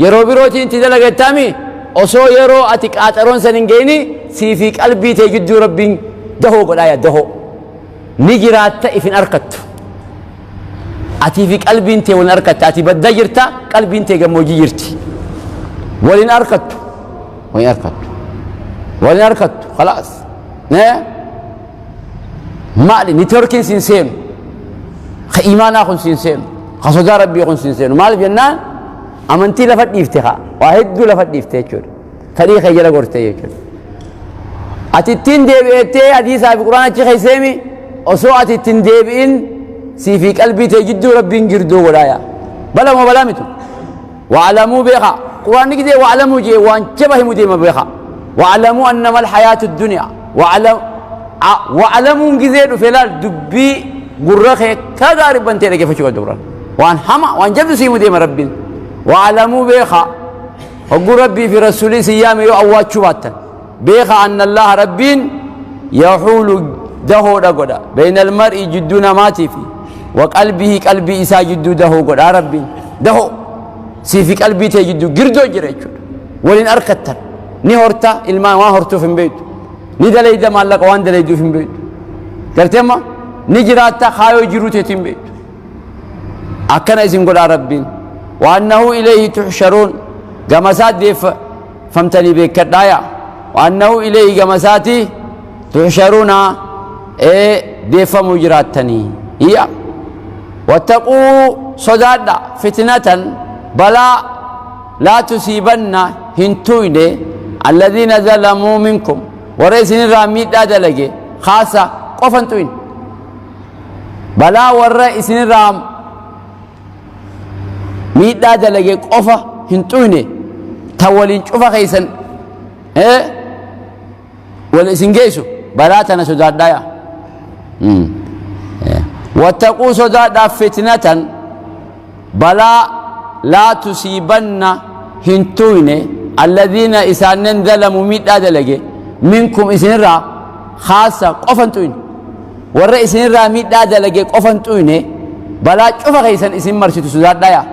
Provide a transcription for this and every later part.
Yeroo birootiin itti dalagattaami osoo yeroo ati qaaxaroon san hin geenye sii fi qalbii tee gidduu Rabbiin dahoo godhaa yaa dahoo. Ni jiraatta ifin arkattu. Atii fi qalbiin tee walin arkatta. Ati badda jirta, qalbiin tee gammoojjii jirti. Walin arkattu. Walin arkattu. Walin arkattu. Khalaas. Maali networkiin siin seenu. Ka imaanaa kun siin seenu. Ka sodaa Rabbii kun siin seenu. Maaliif jennaan amantii lafa dhiifte kaa. Waa hedduu lafa dhiifte jechuudha. Fedhii kee jala gorte jechuudha. Ati ittiin deebi'ettee hadiisaa fi quraana achi keesseemi osoo ati ittiin deebi'in sii fi qalbii tee jidduu Rabbiin girdoo godhaa yaa. Bala moo balaa mitu. Wa'alamuu beekaa. Quraanni gidee wa'alamuu jee waan jaba himu deema beekaa. Wa'alamuu annama alhayaatu duniyaa. Wa'alamuun gizee dhufe laal dubbii gurra kee ka gaarii bantee dhaggeeffachuu qabda quraan. Waan hama waan jabdu sii himu deema Rabbiin. Wa'alamuu beekaa. Hogguu Rabbii fi Rasuulii isin yaame yoo awwaachuu baattan. Beeka anna Allaha Rabbiin yahuulu dahoodha godha. Beeyna almar'i jidduu namaatii fi wa qalbihi qalbii isaa jidduu dahoo godha Rabbiin. Dahoo sii fi qalbii tee jidduu girdoo jira jechuudha. Waliin arkattan. Ni horta ilmaan waan hortuuf hin beektu. Ni dalayda maallaqa waan dalayduuf hin beektu. Gartee amma ni jiraatta kaayoo jiruu teetii hin beektu. Akkana isin godhaa Rabbiin. Waannahu ilayhi tuhsharuun gama isaa deeffamtanii beekkadhaaya. Waannahu ilayhi gama isaati tuhsharuuna ee deeffamuu jiraattanii. Iyya. Wattaquu sodaadha fitnatan balaa laa tusiibanna hin tuyne alladhiina zalamuu minkum warra isinirraa miidhaa dalage kaasa qofa hin tuyne. Balaa warra isinirraa miidhaa dalage qofa hin xuyne ta waliin cufa keessan wal isin geessu balaa tana sodaadhaa yaa. Wattaquu sodaadhaa fitnatan balaa laa tusiibanna hin tuyne alladhiina isaannen zalamu miidhaa dalage minkum isinirraa khaassa qofa hin tuyne. Warra isinirraa miidhaa dalage qofa hin xuyne, balaa cufa keessan isin marsitu sodaadhaa yaa.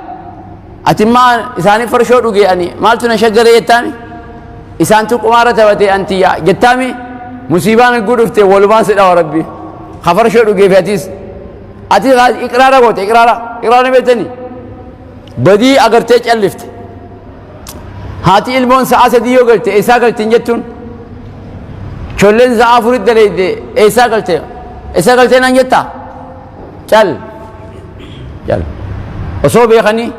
Ati maa isaanii farshoo dhuge ani maaltu na shaggare jettaami? Isaantu qumaara taphate anti yaa jettaami? Musiibaan hegguu dhufte walumaan si dhawa Rabbi. Ka farshoo dhugee fi atis. Ati iqraara goote iqraara iqraara beektanii? Badii agartee callifte. Haati ilmoon sa'a 3 yoo galte eessaa galte hin jettuun. Cholleen sa'a 4tti daleeyde eessaa galte eessaa galtee naan jettaa? Cal. Cal. Osoo beekanii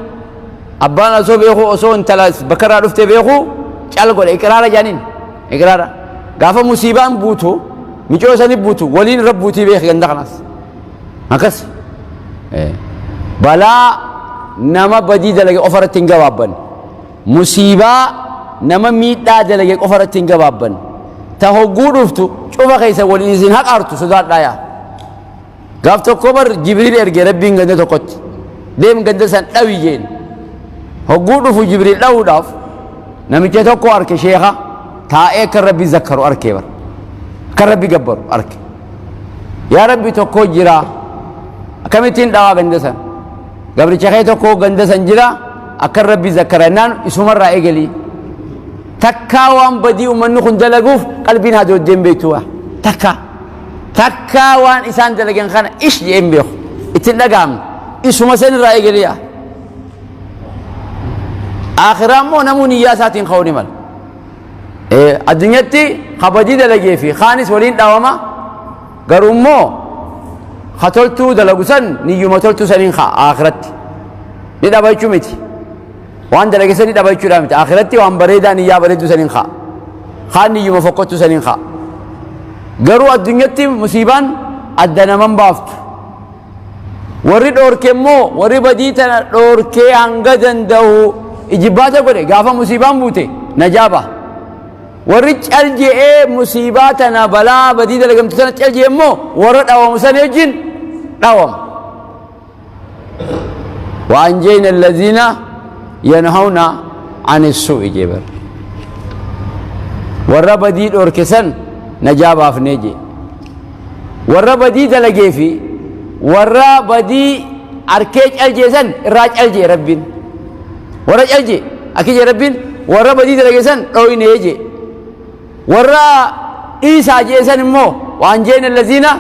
abbaan osoo beekuu osoo intala bakka irraa dhufte beekuu cal godhe iqraara jaaniin iqraara. Gaafa musiibaan buutu micoo sani buutu waliin irra buutii beeki ganda kanaas. Akkas. Balaa nama badii dalage qofa irratti hin gabaabban. Musiibaa nama miidhaa dalage qofa irratti hin gabaabban. Ta hogguu dhuftu cufa keessa waliin isin haqaartu sodaadhaa yaa. Gaaf tokko bar Jibriil erge Rabbiin ganda tokkotti. Deem ganda san dhawi jeen. Hogguu dhufu Jibriil dhawuudhaaf namicha tokko arke sheekha taa'ee akka Rabbi zakkaru arkee bar. Akka Rabbi gabbaru arke. Yaa Rabbi tokko jira akkamittiin dhawaa ganda san gabricha kee tokko ganda san jira akka Rabbi zakkarannaan isumarraa eegalii takkaa waan badii ummanni kun dalaguuf qalbiin haa dooddeen beektu waa takkaa takkaa waan isaan dalagan kana ish jedheen beeku ittiin dhaga'amne isuma san irraa eegalii yaa akhiraa immoo namuu niyyaa isaatiin ka'uu ni mala. Addunyatti ka badii dalagee fi kaanis waliin dhawama garuu immoo ka toltuu dalagu san niyyuma toltuu saniin ka akhiratti ni dhaba jechuu miti waan dalage san ni dhaba jechuudha miti akhiratti waan bareedaa niyyaa bareedduu saniin ka kaan niyyuma fokkottuu saniin ka garuu addunyatti musiibaan adda naman baaftu warri dhoorke immoo warri badii tana dhoorkee hanga danda'u ijibbaata godhe gaafa musiibaan buute najaa baha. Warri cal je'ee musiibaa tana balaa badii dalagamtu tana cal je'e immoo warra dhawamu sana wajjin dhawama. وأنجينا الذين ينهون عن السوء جبر warra badii dhorke san najaa baafnee jee warra badii dalagee fi warra badii arkee cal jee san irraa cal jee Rabbiin. Warra cal jee akki jee Rabbiin warra badii dalage san dhooynee jee. Warra dhiisaa jee san immoo waan jeen allaziina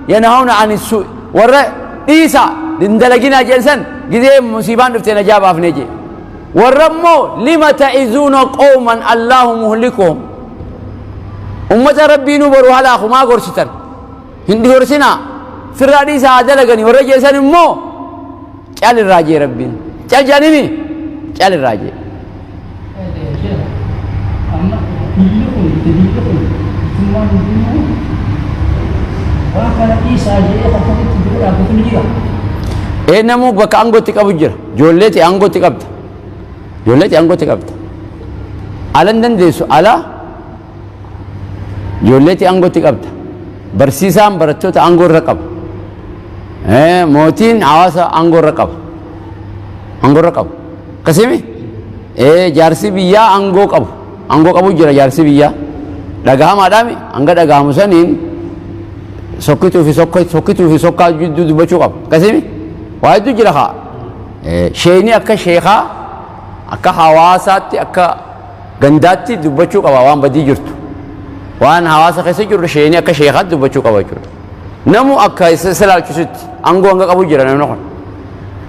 yanhauna ani su'i warra dhiisaa hin dalaginaa jeen san gizee musiibaan dhufte najaa baafnee jee. Warra immoo lima ta'izuuna qawman Allaahu muhlikuhum ummata Rabbiinuu boru halaaku maa gorsitan hin gorsinaa firraa dhiisaa haa dalaganii warra jee san immoo cal irraa jee Rabbiin cal jedhanimi cal irraa jee. Amma biyyi kun biyyi kun mootummaan hundinuu waan kana dhiisaa jedhee akkamitti dura dhaabbatu ni jira. Ee namuu bakka aangootti qabu jira. Ijoollee ta'e aangootti qabda. Ijoollee ta'e aangootti qabda. Ala hin dandeessu ala ijoollee ta'e aangootti qabda. Barsiisaan barattoota aangoo irra qaba. Mootiin hawaasa aangoo irra qaba. Aangoo irra qabu. Akkasimi? Jaarsi biyyaa aangoo qabu. Aangoo qabu jira jaarsi biyyaa. Dhagahamaadhaami hanga dhagahamu saniin sokkituu fi sokkituu fi sokkaa jidduu dubbachuu qaba. Akkasimi? Waa hedduu jira kaa. Sheeyni akka sheekaa akka hawaasaatti akka gandaatti dubbachuu qaba waan badii jirtu. Waan hawaasa keessa jiru sheeyni akka sheekaatti dubbachuu qaba jechuudha. Namu akka isa ilaalchisutti aangoo hanga qabu jira namni kun.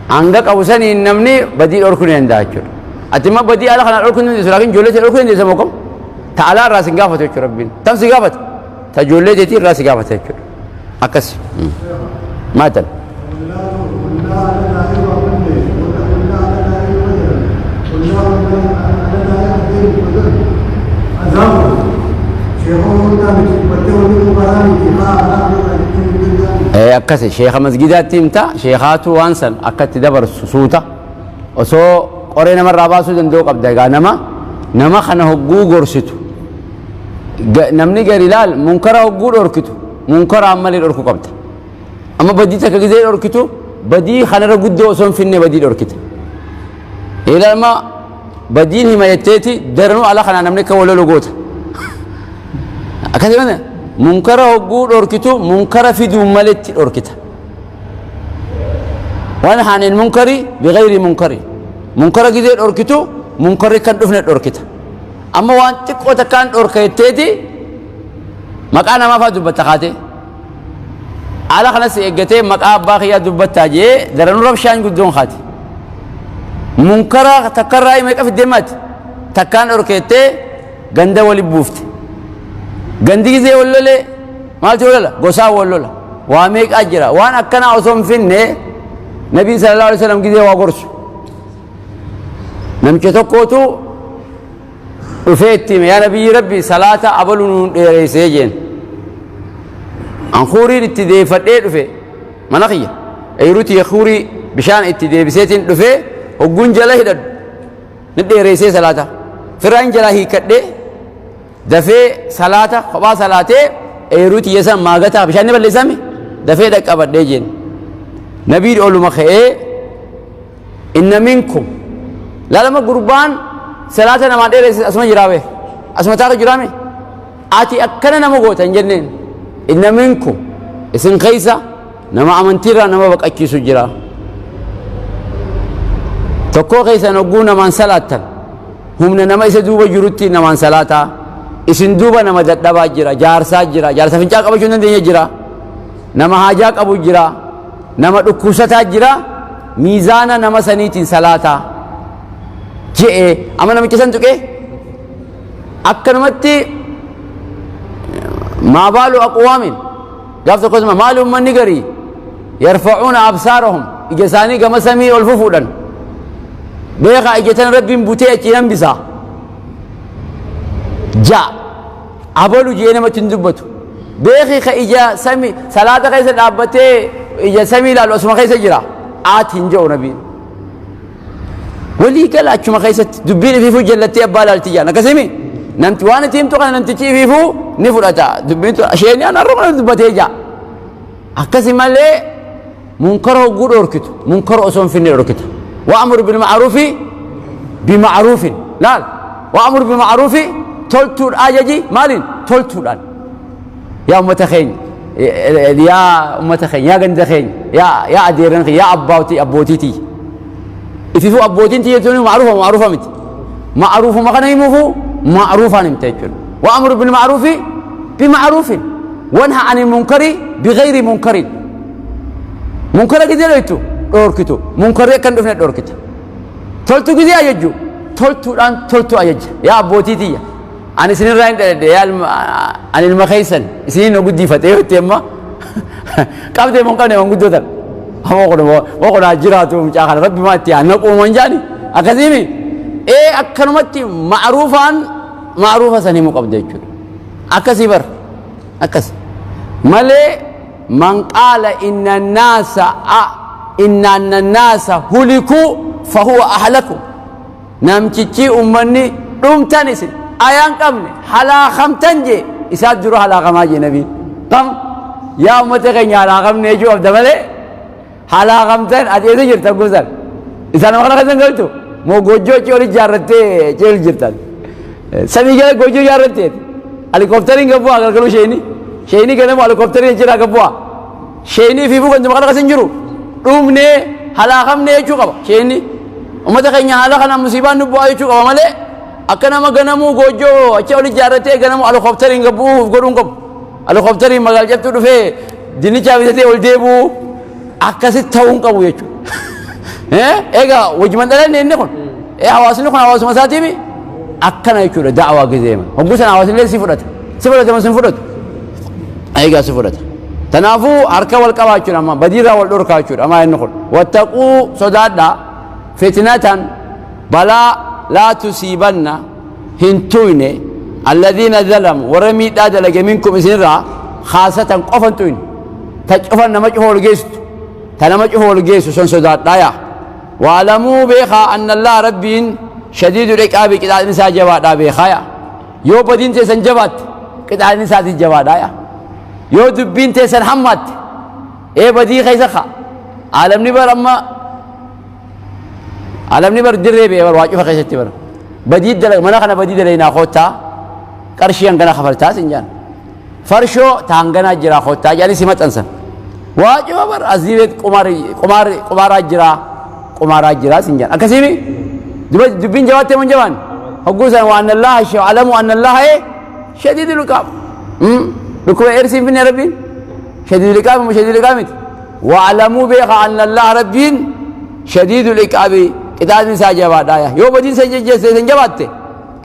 Hanga qabu saniin namni badii dhorkuu ni danda'a jechuudha. Ati immoo badii ala kanaa dhorkuu hin dandeessu laakiin ijoollee ta'e dhorkuu dandeessa moo kam? Ta alaa irraa sin gaafatu jechuudha Rabbiin. Tam si gaafata? Ta ijoollee teetii irraa si gaafata jechuudha. Akkas. Maatan. Akkasi sheeka masgidaatti himta sheekaatu waan san akka itti dabarsu suuta osoo qoree namarraa baasuu danda'u qabda egaa nama nama kana hogguu gorsitu namni gari laal munkara hogguu dhorkitu munkaraan malee dhorku qabda amma badii takka gizee dhorkitu badii kanarra guddoo osoo hin finne badii dhorkita ilaalma badiin hima jetteeti daranuu ala kanaa namni akka walolu goota akkasii mana munkara hogguu dhorkitu munkara fiduu maletti dhorkita waan haanil munkari bigayri munkari munkara gizee dhorkitu munkarri kan dhufne dhorkita amma waan xiqqoo takkaan dhorka jetteeti maqaa namaa faa dubbatta kaatee Haala kanas eeggatee maqaa abbaa kiyyaa dubbattaa jee daranuu rabshaan guddoon kaati. Munkara takkarraa meeqa fiddee maati? Takkaan dhorkeettee ganda wali buufte. Gandi gizee wal lolee maaltu wal lola? Gosaa wal lola. Waa meeqaa jira? Waan akkanaa osoo hin finne Nabiin sallallahu alaihi wasallam gizee waa gorsu. Namicha tokkootu dhufee itti hime yaa nabiyyi rabbi salaata abalu nuun dheereessee jeen an kuuriin itti deeffadhee dhufe mana kiyya eeyruuti kuurii bishaan itti deebiseetiin dhufee hogguun jala hidhadhu ni dheereessee salaata firaan jalaa hiikkadhee dafee salaata kophaa salaatee eeyruuti yesan maagataa bishaan ni balleessami dafee dhaqqabadhee jeen nabiin oluma ka'ee Inna minkum laalama gurbaan salaata namaa dheeresse asuma jiraa bee asuma taa'u jiraa mee ati akkana nama goota hin jenneen inna minkum isin keessa nama amantiirraa nama baqachiisu jira tokkoo keessan hogguu namaan salaattan humna nama isa duuba jirutti namaan salaataa isin duuba nama dadhabaa jira jaarsaa jira jaarsa fincaa qabachuu hin dandeenye jira nama haajaa qabu jira nama dhukkubsataa jira miizaana nama saniitiin salaataa je'e amma namicha san tuqee akkanumatti maa baalu aqwaamin gaaf tokkosuma maali ummanni garii yarfa'uuna absaarahum ija isaanii gama samii ol fufuudhan beekaa ija tan rabbiin butee achiin hambisaa ja'a Abalu je'ee namatti hin dubbatu. Beeki ka ija sami salaata keessa dhaabbatee ija samii ilaalu asuma keessa jira. Aati hin je'u nabiin. Walii gala achuma keessatti dubbiin ifiifuu jallattee abbaa ilaalti jaan akkasimi namti waan itti himtu kana namtichi ifiifuu ni fudhata dubbiin tun isheen aan har'a mana dubbatee jaa akkasi malee munkara hogguu dhorkitu munkara osoo hin finne dhorkita wa'amur bilma'aruufi bima'aruufin laal wa'amur bilma'aruufi toltuudha ajaji maaliin toltuudhaan yaa ummata keenya yaa ummata keenya yaa ganda keenya yaa yaa adeeran keenya yaa abbootii abbootii tiyya Ififuu abbootiin tiyya tuni ma'ruufa ma'ruufa miti. Ma'ruufuma kana himuufu ma'ruufaan himta jechuudha. Wa'amru bil ma'ruufi bima'ruufin wanha anil munkari bighayri munkarin. Munkara gizee dhoytu dhoorkitu munkarri akka hin dhufne dhoorkita. Toltu gizee ajajju toltuudhaan toltu ajajja. Yaa abbootii tiyya ani isinirraa hin dhaladhe yaa ani ilma keessan isiniin na guddifate yoo itti amma qabdee moo hin qabne manguddoo tan. Amma kun moo kun haa jiraatu mucaa kana rabbi maa itti haa naquu moo hin jaani akkasiimi. Ee akkanumatti ma'ruufaan ma'ruufa san himuu qabda jechuudha. Akkasii bar akkas malee man qaala inna naasa inna anna naasa hulikuu fahuwa ahlaku. Namtichi ummanni dhumtan isin ayaan qabne halaakamtan jee isaa dura halaakamaa jee nabiin. Qam yaa ummata keenya halaakamne jechuu qabda malee halaakamtan ati eessa jirta gosan isaan nama kana keessan galtu moo goojjoo achi oli ijaarrattee achi oli jirtan samii jala goojjoo ijaarrattee helikooftariin gad bu'aa galgaluu sheeni sheeni ganamu helikooftariin achirraa gad bu'aa sheeni fi ganduma kana keessa hin jiru dhumnee halaakamne jechuu qaba sheeni ummata keenya haala kana musiibaan nu bu'aa jechuu qaba malee akka nama ganamuu goojjoo achi oli ijaarratee ganamu helikooftariin gad bu'uuf godhuun qabu. Helikooftariin magaala cabtuu dhufee dinnichaa bitatee ol deebi'uu akkasitti ta'uu hin qabu jechuudha. Egaa wajjuman dhalanne inni kun hawaasni kun hawaasuma isaatiimi akkana jechuudha da'awaa gizeema. Hogguu sana hawaasni illee si fudhata. Si fudhata moo si hin fudhatu? Egaa si fudhata. Kanaafuu harka wal qabaa jechuudha amma badiirraa wal dhorkaa jechuudha amma inni kun. Wattaquu sodaadhaa fitnatan balaa laa tusiibanna hin tuyne alladhiina zalamu warra miidhaa dalage minkum isinirraa khaasatan qofa hin tuyne ta cufa nama cufa wal geesstu ta nama cufa wal geessu san sodaadhaa yaa waalamuu beekaa anna allaha rabbiin shadiidu ciqaabi qixaaxni isaa jabaadhaa beekaa yaa yoo badiin teessan jabaatte qixaaxni isaatis jabaadhaa yaa yoo dubbiin teessan hammaatte ee badii keessa ka aalamni bar amma Alamni bar dirree bee bar waa cufa keessatti bar. Badii dalaga mana kana badii dalaynaa koottaa qarshii hangana kafaltaa sin jaan. Farshoo ta hanganaa jiraa koottaa jedhanii si maxxansan. Waa cufa bar asii beet qumaaraa jiraa qumaaraa jiraa sin jaan. Akkasiimi dubbiin jabaattee mun jabaan. Hogguu san waan allaha alamu anna allaha shadiidul iqaab. Dhukkuba eersiin finne rabbiin. Shadiidul iqaab moo shadiidul iqaab miti. Wa'lamuu beeka anna allaha rabbiin shadiidul iqaabi qixaanni isaa jabaadha yoo badiin san jejjeesse san jabaatte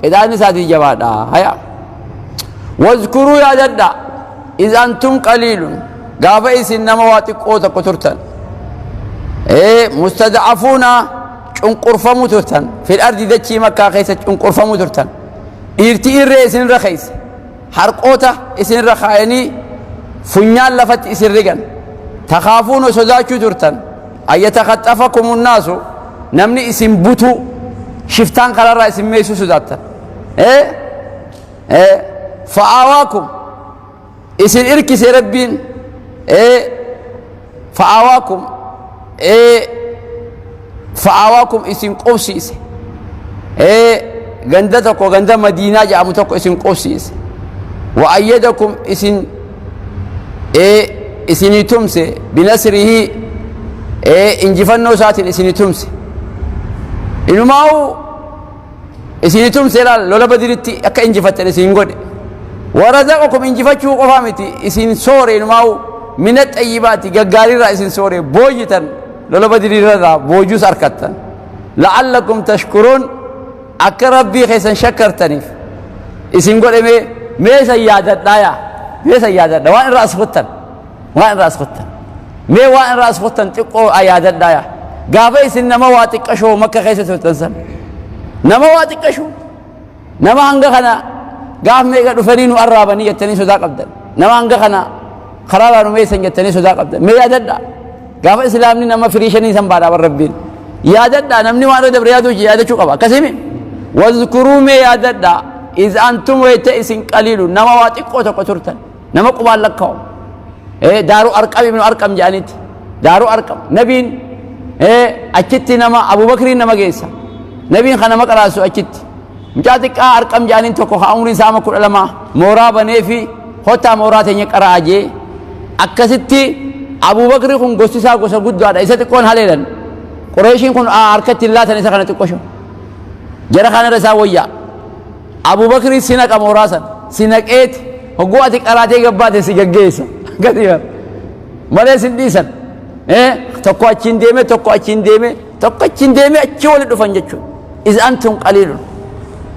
qixaanni isaatii jabaadha haya wazkuruu yaadadha iz antum qaliilun gaafa isin nama waa xiqqoo tokko turtan mustadcafuuna cunqurfamuu turtan fil ardi dachii makkaa keessa cunqurfamuu turtan dhiirti irree isinirra keessa harqoota isinirra kaayanii funyaan lafatti isin rigan takaafuuna sodaachuu turtan an yatakhaxafakum unnaasu namni isin butuu shiftaan karaarraa isin meeysuu sodaattan fa'aawaakum isin irkise rabbiin fa'aawaakum fa'aawaakum isin qubsiise ganda tokko ganda madiinaa jedhamu tokko isin qubsiise wa ayyadakum isin isinii tumse binasrihi injifannoo isaatiin isinii tumse inumaa'u isinii tumse laal lola badiritti akka injifattan isin godhe warazaqakum injifachuu qofaa miti isin soore inumaa'u mina xayyibaati gaggaariirraa isin soore boojitan lola badiriirraa boojuus arkattan la'allakum tashkuruun akka rabbii keessan shakkartaniif isin godhe mee mee san yaadadhaa yaa mee san yaadadha waan irraa as kuttan waan irraa as kuttan mee waan irraa as kuttan xiqqoo yaadadhaa yaa gaafa isin nama waa xiqqashoo makka keessa turtan san nama waa xiqqashoo Nama hanga kana gaaf meeqa dhufanii nu arraabanii jettanii sodaa qabdan. Nama hanga kana karaarraa nu meessan jettanii sodaa qabdan. Mee yaadadhaa. Gaafa islaamni nama firii shanii san baadhaa bar rabbiin. Yaadadhaa namni waan irra dabre yaaduu yaadachuu qaba. Akkasiimi. Wazkuruu mee yaadadhaa. Iz antum wayta isin qaliilu nama waa xiqqoo tokko turtan. Nama qubaan lakkaa'u. Daaru Arqam ibnu Arqam jedhanitti. Daaru Arqam. Nabiin achitti nama Abubakriin nama geessa. Nabiin kan nama qaraasu achitti. Mucaa xiqqaa Arqam jedhaniin tokko kan umriin isaa amma 12 mooraa banee fi kottaa mooraa teenya qara'aa jee. Akkasitti Abubakri kun gosti isaa gosa guddaadha. Isa xiqqoon haleelan. Qureeshiin kun harkatti hin laatan isa kana xiqqosho. Jara kanarra isaa wayyaa. Abubakri si naqa mooraa san si naqeeti hogguu ati qaraatee gabbaate si gaggeessa. Gadi bar. Malee sin dhiisan. Tokko achiin deeme, tokko achiin deeme, tokko achiin deeme, achi wali dhufan jechuudha. Iz antum qaliilun.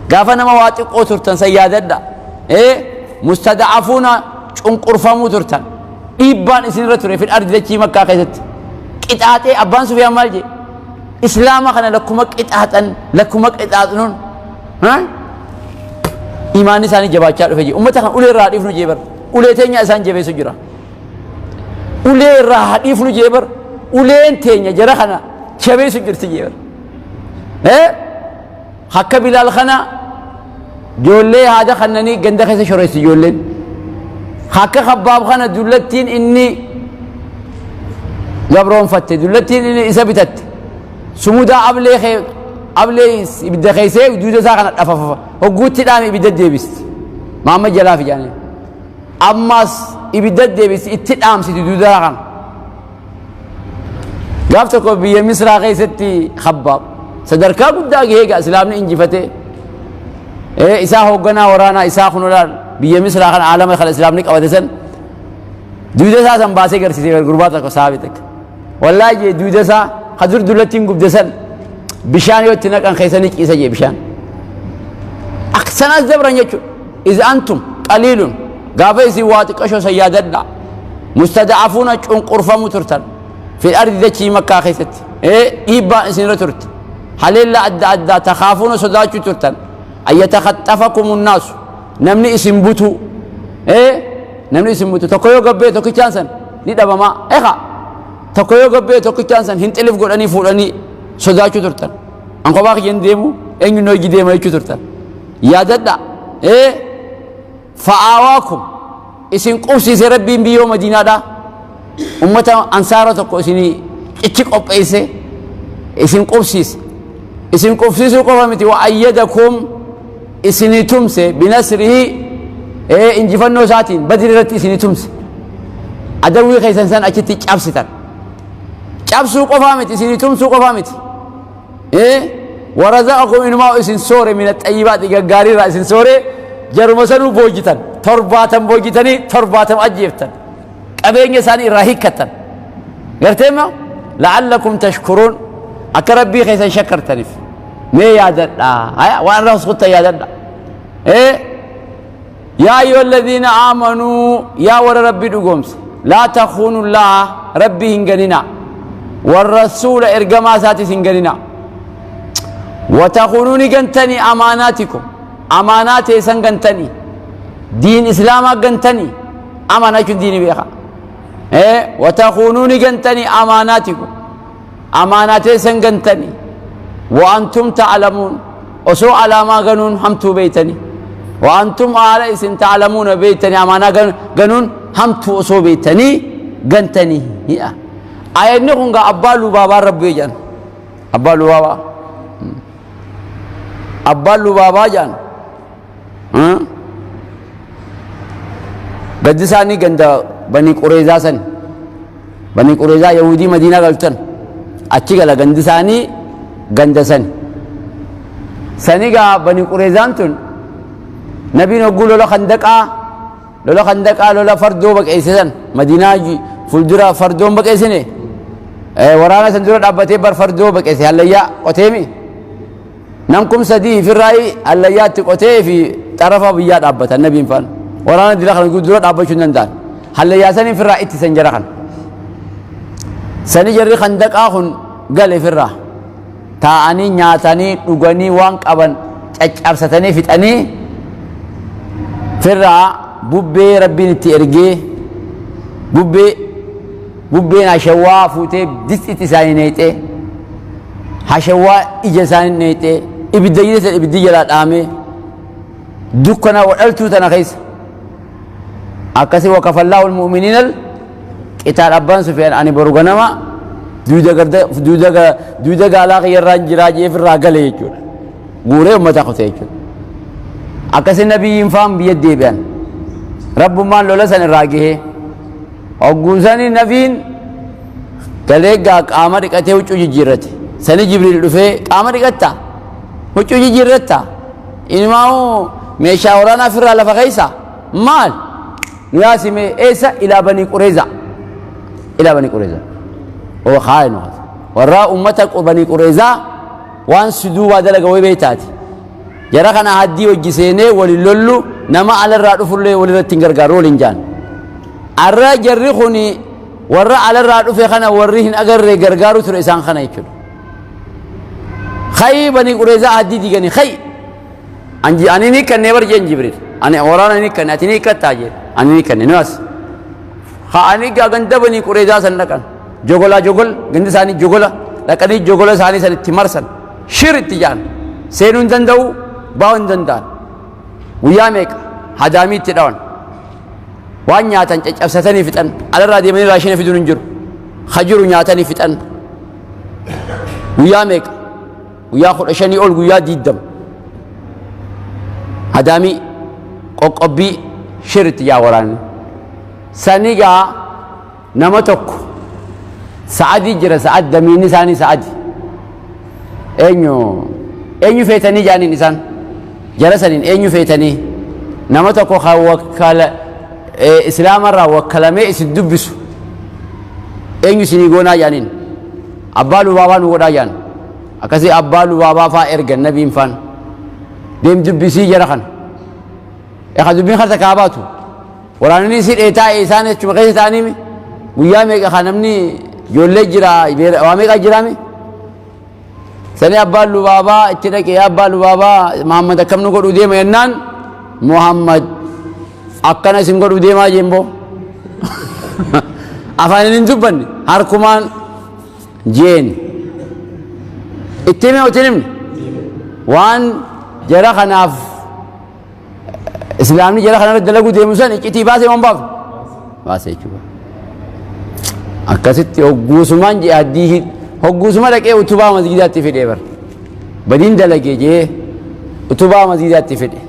Gaafa nama waa xiqqoo turtan san yaadadha. Mustada'afuuna cunqurfamuu turtan. Dhiibbaan isinirra ture fil ardi dachii Makkaa keessatti. Qixaaxee abbaan Sufiyaan maal jedhe? Islaama kana lakkuma qixaaxan, lakkuma qixaaxnuun. Imaanni isaanii jabaachaa dhufe jee. Ummata kan ulee irraa dhiifnu jee bar. Ulee teenya isaan jabeessu jira. Ulee irraa haa dhiifnu jee bar. Uleen teenya jara kana jabeessu jirti jee bar. Akka Bilaal kana ijoollee haada kannanii ganda keessa shoreessi ijoolleen. Akka Kabbaab kana dullattiin inni gabroonfatte, dullattiin inni isa bitatte. Sumudaa ablee kee ablee ibidda keessee duuda isaa kana dhafafafa. Hogguutti dhaame ibidda deebisti. Maamma jalaa fi jaanii. Ammas ibidda deebisti, itti dhaamsiti duuda isaa kana. Gaaf tokko biyya Misraa keessatti Kabbaab sadarkaa guddaa gahee egaa Islaamni injifatee isaa hoogganaa waraanaa isaa kun olaal biyya Misraa kana aalama kana Islaamni qabate san duuda isaa san baasee garsiisee gurbaa tokko saabi takka. Wallaahi jee duuda isaa ka dur dullattiin gubde san bishaan yoo itti naqan keessa ni ciisa jee bishaan. Aksanas dabran jechuudha. Iz antum qaliilun gaafa isin waa xiqqashoo san yaadadhaa. Mustada'afuuna cunqurfamuu turtan. Fil ardi dachii Makkaa keessatti. Dhiibbaan isinirra turte. Haleellaa adda addaa takaafuuna sodaachuu turtan. Ayyatakhaxxafakumun naasu. Namni isin butuu. Namni isin butu. Tokko yoo gabbee tokkichaan san ni dhabamaa. Ekaa. Tokko yoo gabbee tokkichaan san hin xilif godhanii fuudhanii sodaachuu turtan. An kophaa kiyya hin deemu, eenyuun hojii deema jechuu turtan. Yaadadha. Fa'aawaakum isin qubsiise Rabbiin biyyoo Madiinaadhaa. Ummata ansaara tokko isinii cichi qopheesse isin qubsiise. Isin qubsiisuu qofa miti, wa ayyadakum isinii tumse, binasrihi injifannoo isaatiin Badri irratti isinii tumse. Adawwii keessan san achitti cabsitan. Cabsuu qofaa miti, isinii tumsuu qofaa miti. Warazaqakum inumaa isin soore, mina xayyibaati gaggaarii irraa isin soore, jaruma sanuu boojitan, 70 boojitanii 70 ajjeeftan, qabeenya isaanii irraa hiikkattan. Garteema la'allakum tashkuruun akka Rabbii keessan shakkartaniif mee yaadadha. Haya, waan irraa huskuttan yaadadha. Yaa ayyuha alladhiina aamanuu, yaa warra Rabbii dhugoomse, laa takuunu llaaha Rabbii hin ganinaa, warrasuula ergamaa isaatis hin ganinaa, watakuunuu ni gantanii, amaanaatikum amaanaa teessan gantanii, diin islaamaa gantanii, amaanaa jechuun diini beekaa. Watakuunuu ni gantanii, amaanaatikum amaanaa teessan gantanii, wa'antum ta'lamuun osoo alaamaa ganuun hamtuu beeytanii, wa'antum haala isin ta'lamuuna beeytanii, amaanaa ganuun hamtuu osoo beeytanii gantanii. Ayanni kun gaa abbaa lubaabaa rabbi jedhan, abbaa lubaabaa, abbaan lubaabaa jedhan. Gaddi isaanii ganda Banii Qureezaa san, Banii Qureezaa Yahudii Madiinaa galtan achi gala, gandi isaanii ganda san sani. Gaa Banii Qureezaan tun nabiin hogguu lola Khandaqaa, lola Khandaqaa, lola fardoo baqeesse san, Madiinaa fuuldura fardoon baqeessine, waraana san dura dhaabbatee bar fardoo baqeesse, hallayyaa qoteemi. Nam 3000 ifirraayi hallayyaatti qotee fi xarafa biyyaa dhaabbatan nabiin faan. Waraana dila kana dura dhaabbachuu hin danda'an. Hallayyaa sanii ifirraa ittisan jara kana. Sani jarri Khandaqaa kun gale ifirraa. Taa'anii nyaatanii dhuganii waan qaban caccabsatanii fixanii firraa bubbee Rabbiin itti ergee, bubbeen hashawwaa fuutee distitti isaanii neexee, hashawwaa ija isaanii neexee, ibidda jala ibiddi jalaa dhaamee dukkana wadhaltuu tana keessa akkasii wakafallaahu almu'miniinal qitaal. Abbaan Sufiyaan ani boru ganama duuda gaalaa kiyyarraan jiraa jee firraa gale jechuudha. Guuree ummata kute jechuudha. Akkasii nabiyyiin faan biyya deebi'an. Rabbummaan lola san irraa gahee. Hogguusanii nabiin galee gaa qaama dhiqatee huccuu jijjiirrate. Sani Jibriil dhufee qaama dhiqatta, huccuu jijjiirratta, ilmaa'u meeshaa waraanaa ofirraa lafa keessa maal nu yaasime eessa ilaa Banii Qureeza, ilaa Banii Qureeza oo kaayinu warra ummata Banii Qureezaa waan si duubaa dalaga way beektaati. Jara kana haddii wajji seenee walin lollu, nama alarraa dhufullee walirratti hin gargaaru waliin jaan. Arra jarri kun warra alarraa dhufe kana warri hin agarre gargaaru ture isaan kana jechuudha. Khayi Banii Qureezaa haddii diiganii khayi. Ani ni kannee bar jeen Jibriil. Ani waraana ni kanne, ati ni kattaa jeen. Ani ni kanne ni as. Ka'anii gaa ganda Banii Qureezaa san dhaqan. Jogolaa jogol gandi isaanii jogola dhaqanii jogola isaanii san itti marsan. Shir itti jaan. Seenuu hin danda'u, ba'uu hin danda'an. Guyyaa meeqa hadaamii itti dhawan. Waan nyaatan caccabsatanii fixan. Alarraa deemanii raashina fiduun hin jiru. Hajiru nyaatanii fixan. Guyyaa meeqa? Guyyaa 15 ol, guyyaa 20. Hadaamii qoqqobbii shir itti jaa waraanni. Sanigaa nama tokko sa'adii jira, sa'ad damiinni isaanii sa'adi. Eenyu eenyu feetanii jaaniin isaan jara saniin eenyu feetanii, nama tokko kan wakkala islaamarraa wakkalamee isin dubbisu eenyu isinii goonaa jaaniin. Abbaa Lubaabaa nu godhaa jaan. Akkasii Abbaa Lubaabaa faa ergan nabiin faan, deem dubbisii jara kana. Eka dubbiin karta kaa baatu waraanni si dheetaa isaan achuma keessa ta'anii guyyaa meeqa kan namni ijoollee jira, waa meeqa jiraame. Sani Abbaan Lubaabaa itti dhaqee, Abbaa Lubaabaa, Muhammad akkam nu godhuu deema jennaan, Muhammad akkana isin godhuu deemaa jeen boo. Afaan hin dubbanne, harkumaan jeen. Itti hime, itti himne waan jara kanaaf islaamni jara kanarra dalaguu deemu san iccitii baasee waan baafne baasee jechuudha. Akkasitti hogguusumaan jee addii hogguusuma dhaqee utubaa masgiidaatti fidee bar. Badiin dalagee jee utubaa masgiidaatti fide.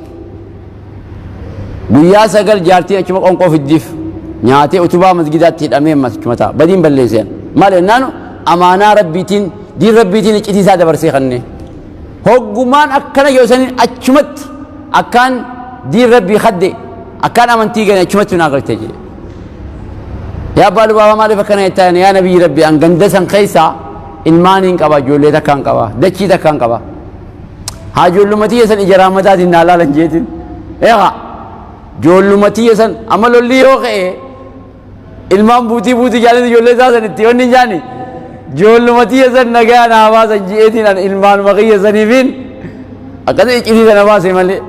Guyyaa 9 jaartiin achuma qonqoo fiddiif, nyaatee utubaa masgiidaatti hidhamee ammas achuma ta'a. Badiin balleesseen. Maal jennaan, amaanaa rabbiitiin, diin rabbiitiin iccitii isaa dabarsee kannee. Hoggumaan akkana yoo saniin achumatti akkaan diin rabbii kadde, akkaan amantii gane achumatti naa galtee jedhe. Yaa Abbaa Lubaabaa, maaliif akkana jettaan? Yaa nabiyyi rabbii, an ganda san keessaa ilmaaniin qaba, ijoollee takkaan qaba, dachii takkaan qaba. Haa ijoolluma tiyya san ija rahmataatiin naa laalan jeetiin. Eegaa ijoolluma tiyya san amma lolli yoo ka'e ilmaan buutii buutii jaalanii ijoollee isaa san itti wanni hin jaani. Ijoolluma tiyya san nagaa naa baasan jeetiin, an ilmaanuma kiyya saniifiin akkasii iccitii sana baase malee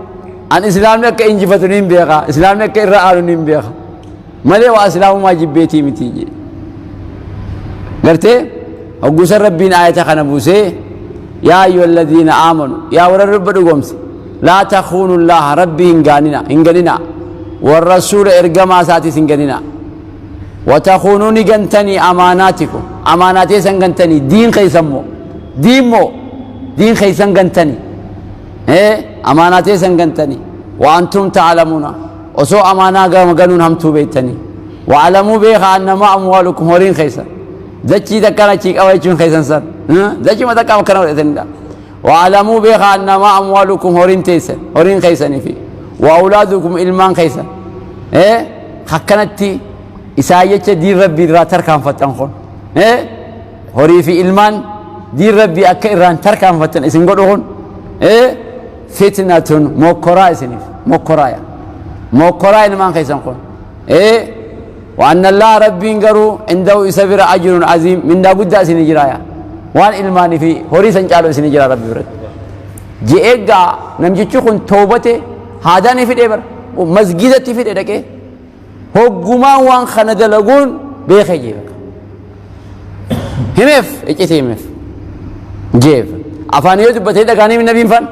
an islaamni akka injifatu niin beeka, islaamni akka irra aanu niin beeka malee waa islaamumaa jibbeetii miti jee. Gartee hogguusan rabbiin aayata kana buusee, yaa ayyuha alladhiina aamanu, yaa warra rubba dhugoomse, laa takuunu llaaha, rabbii hin gaanina, hin ganina, warrasuula ergamaa isaatis hin ganina, watakuunuu ni gantanii amaanaatikum, amaanaa teessan gantanii, diin keessan moo diin moo diin keessan gantanii, amaanaa teessan gantanii, wa antum ta'lamuuna, osoo amaanaa ganuun hamtuu beektanii. Wa'alamuu beekaa, annamaa amwaalukum, horiin keessan, dachii takkaan achii qaba jechuun keessan san dachii takka akkana godhatanidha. Wa'alamuu beekaa, annamaa amwaalukum, horiin teessan, horiin keessanii fi wa'awlaadukum, ilmaan keessan akkanatti isaa jecha diin rabbii irraa tarkaanfattan kun, horii fi ilmaan diin rabbii akka irraan tarkaanfattan isin godhu kun, fitnatun, mokkoraa isiniif, mokkoraa mokkoraa ilmaan keessan kun. وأن الله ربين قرو عنده إسبر أجر عظيم من دا قد سني جرايا وان إلماني في هوري سنجالو سني جرا ربي برد جئگا نمجيچو كن توبته هذا في دبر مسجدتي في دكه هقما وان خنا دلغون بيخي جيبك همف اجتي همف جيب افاني دبته دغاني من نبي فن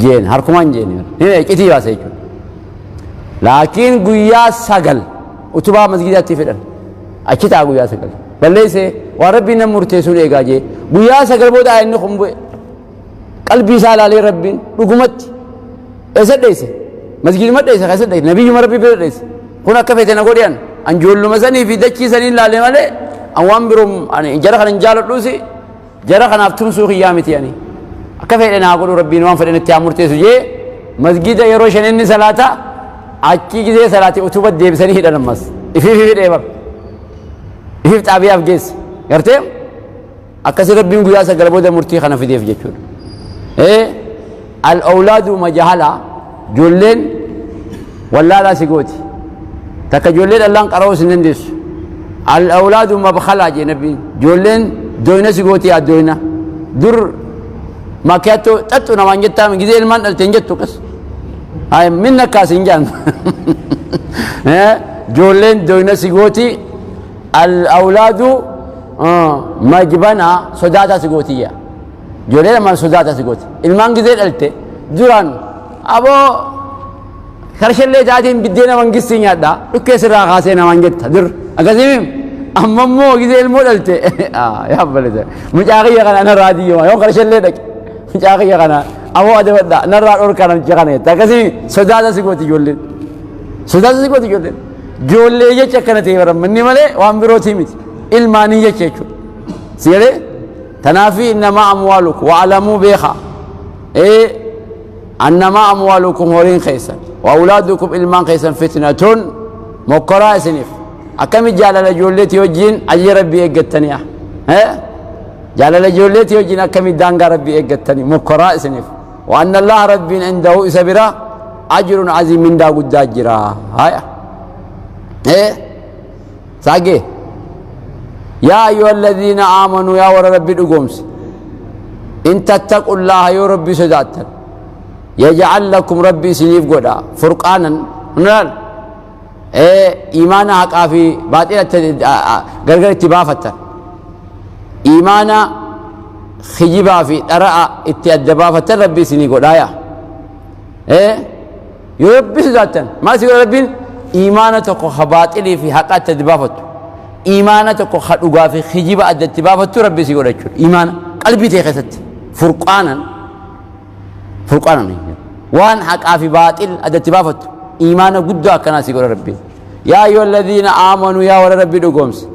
jeen harkumaan jeen hime iccitii baase jechuudha. Laakiin guyyaa 9 utubaa masgiidaatti fedhan achi ta'a, guyyaa 9 balleessee waan rabbiin nama murteessuun eegaa jee. Guyyaa 9 booda inni kun bu'e, qalbii isaa ilaalee rabbiin dhugumatti eessa dheesse, masgiiduma dheesse, keessa dheesse, nabiyyuma rabbii bira dheesse. Kun akka feete na godhan, an ijoolluma sanii fi dachii sanii ilaalee malee an waan biroo ani jara kana hin jaaladhuusi. Jara kanaaf tumsuu kiyyaa miti ani. Akka fedhe naa godhu Rabbiin, waan fedhe natti haa murteessu jee. Masgida yeroo shan inni salaata, achi gizee salaate utuba deebisanii hidhan. Ammas ifiif hidhee bar ifiif xaabiyaaf geesse. Gartee akkasi Rabbiin guyyaa 9 booda murtii kana fideef jechuudha. Al-awlaadu majahala, ijoolleen wallaalaa si gooti. Takka ijoollee dhallaan qara'uu sin dandeessu. Al-awlaadu mabkhalaa jee Nabbiin. Ijoolleen doyna si gooti, yaa doyna. Dur makiyaatoo xaxxu namaan jettaa, gizee ilmaan dhalte hin jettu akkas. Ay minna akkaas hin jaan. Ijoolleen doyna si gooti. Al-awlaadu majbana, sodaataa si gooti yaa. Ijoollee lamaan sodaataa si gooti. Ilmaan gizee dhalte duraan aboo karshallee taatiin biddeena mangistii nyaadha dhukkee sirraa kaasee namaan jetta dur akkasii. Amma immoo gizee ilmoo dhalte, yaa balete, mucaa kiyya kana narraa diyyoma, yoo karshallee dhaqe mucaa kiyya kana aboo adabadha narraa dhorkaa namicha kana jetta. Akkasii sodaata si gooti ijoolleen, sodaata si gooti ijoolleen. Ijoollee jecha akkana ta'e barammanni malee waan birootii miti, ilmaanii jecha jechuudha si galee. Tanaafi innamaa amwaalukum, wa'lamuu beekaa annamaa amwaalukum, horiin keessan, wa awlaadukum, ilmaan keessan, fitnatun, mokkoraa isiniif. Akkami jaalala ijoolleetii wajjiin ajaja Rabbii eeggattanii? Jaalala ijoolleetii wajjiin akkami daangaa Rabbii eeggattanii? Mokkoraa isiniif. Wa anna Allaha, Rabbiin, indahu, isa bira, ajrun aziim, mindaa guddaa jira. Haya, saagee. Yaa ayyuha alladhiina aamanuu, yaa warra Rabbi dhugoomse, in tattaqu Allaha, yoo Rabbi sodaattan, yaj'al lakum, Rabbi isiniif godha, furqaanan. Hundaal iimaana haqaa fi baaxila gargar itti baafattan, iimaana kijibaa fi dhara'a itti adda baafattan Rabbi isinii godhaaya. Yoo Rabbi sodaattan maal si godha Rabbiin? Iimaana tokko ka baaxilii fi haqa itti adda baafattu, iimaana tokko ka dhugaa fi kijiba adda itti baafattu Rabbi si godha jechuudha. Iimaana qalbii ta'e keessatti furqaanan, furqaanan, waan haqaa fi baaxil adda itti baafattu, iimaana guddaa akkanaa si godha Rabbiin. Yaa ayyuha alladhiina aamanuu, yaa warra Rabbi dhugoomse,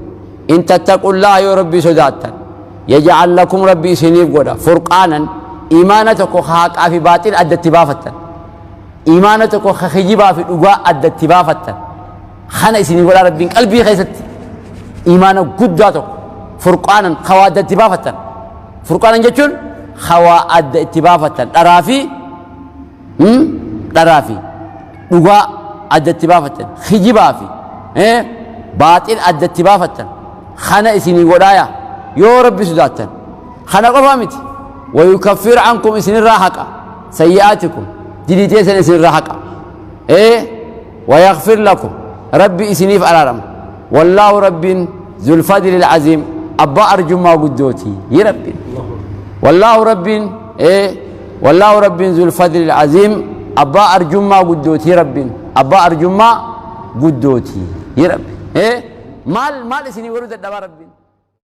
in tattaqullaha, yoo Rabbi sodaattan, yaj'al lakum, Rabbi isiniif godha, furqaanan, iimaana tokko ka haqaa fi baaxil adda itti baafattan, iimaana tokko ka kijibaa fi dhugaa adda itti baafattan kana isinii godhaa Rabbiin qalbii keessatti, iimaana guddaa tokko, furqaanan, ka waa adda itti baafattan. Furqaanan jechuun ka waa adda itti baafattan, dharaa fi dhugaa adda itti baafattan, kijibaa fi baaxil adda itti baafattan kana isinii godhaaya yoo Rabbi sodaattan. Kana qofaa miti, wayukaffir ankum, isinirraa haqa, sayyi'aatikum, dilii teessan isinirraa haqa, ويغفر لكم، ربي إسنيف أرارم، والله رب ذو الفضل العظيم، أبا أرجما قدوتي يا ربي. والله رب والله رب ذو الفضل العظيم، أبا أرجما قدوتي، ربي أبا أرجما قدوتي يا ربي. مال مال إسني ورد الدبا ربي.